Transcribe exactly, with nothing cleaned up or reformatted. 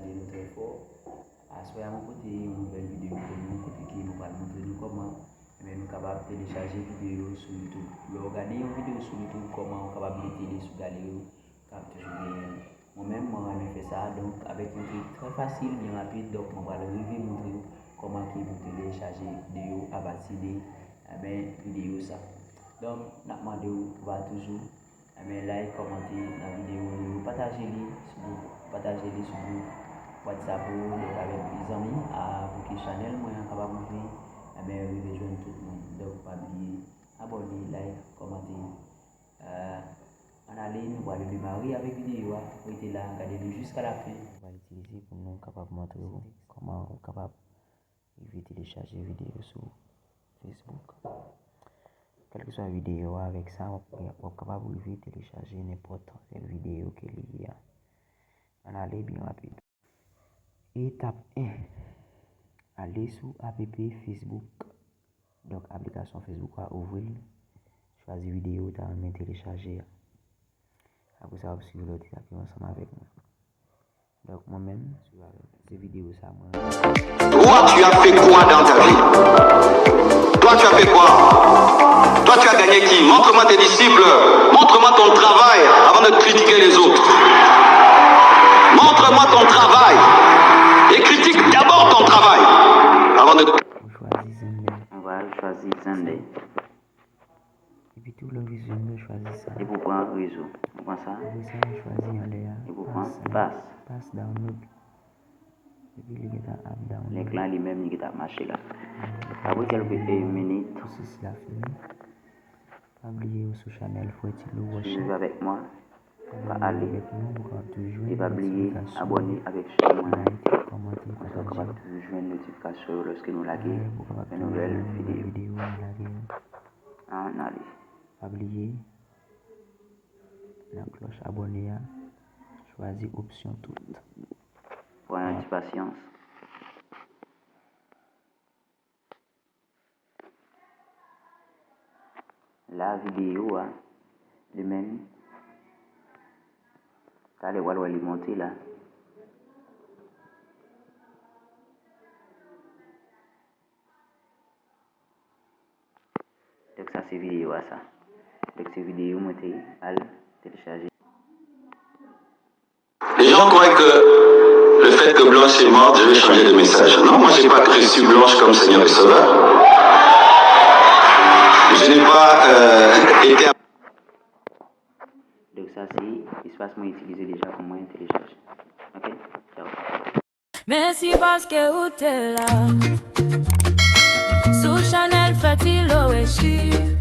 Salye nou trè fò. Aswè a, mwen pote yon nouvèl videyo pou nou, kote ke mwen pral montre nou kòman, ebyen, nou kapab telechaje videyo sou YouTube. Lè w gade yon videyo sou YouTube, kòman ou kapab mete li sou galeri w, w kapab toujou genyen l. Mwen menm, mwen renmen fè sa, donk, avèk yon trik trè fasil, byen rapid, donk, mwen pral rive montre w kòman ke pou telechaje videyo apati de, ebyen, videyo sa. Donk, n ap mande w, va toujou Ebyen, like, kòmante nan videyo yo, pataje li sou gwoup, pataje li sou gwoup WhatsApp ou, donk avèk zanmi a, pou ke chanèl mwen an kapab rive, ebyen, rive jwenn tout moun. Donk, pa bliye abòne, like, kòmante. Euh, ann ale, nou pral demare avèk videyo a. Rete la, gade li jiska lafen. Nou pral itilize pou nou kapab montre w kòman ou kapab rive telechaje videyo sou Facebook. Kèlkeswa videyo a, avèk sa, w ap, w ap kapab rive telechaje nenpòt sèl videyo ke li ye a. Ann ale byen rapid. Etap en, ale sou app Facebook. Donk, aplikasyon Facebook a, ouvri l, chwazi videyo ou ta renmen telechaje a. Apre sa, w ap swiv lòt etap yo ansanm avèk mwen. Donk, mwen menm, se videyo sa mwen. Toi, tu as fait quoi dans ta vie? Toi, tu as fait quoi? Toi, tu as gagné qui? Montre-moi tes disciples. Montre-moi ton travail avant de critiquer les autres. Montre-moi ton travail. Et critique d'abord ton travail avant de... On va choisir Sunday. Epi tou, lè w vin jwenn yo, chwazi sa. Epi w pran rezo. Ou pran sa. Apre sa, chwazi anlè a. Epi w pran pass. Pass download. Epi li gentan ap download. Link lan li menm, li gentan ap mache la. Apre kèlke minit, pwosesis la fini. Pa bliye ou sou chanèl Frè Tilo Roche. Suiv avèk mwen. Pa ale. E pa bliye abòne avèk chèn mwen an. Konsa w kapab toujou jwenn notifikasyon yo lòske nou lage yon nouvèl videyo. Ann ale. Pa bliye nan klòch abòne a, chwazi opsyon tout. Pran yon ti pasyans. La videyo a, li menm, talè w al wè li monte la. Donk sa se videyo a sa. Donk se videyo mwen te al telechaje. Les gens croient que le fait que Blanche est morte, je vais changer de message. Non, moi, j'ai pas reçu Blanche comme Seigneur et Sauveur. Je n'ai pas euh, été... Donk sa se espas mwen itilize deja pou mwen telechaje. Ok? Ciao. Mèsi paske ou te la. Sou chanèl Frè Tilo Roche.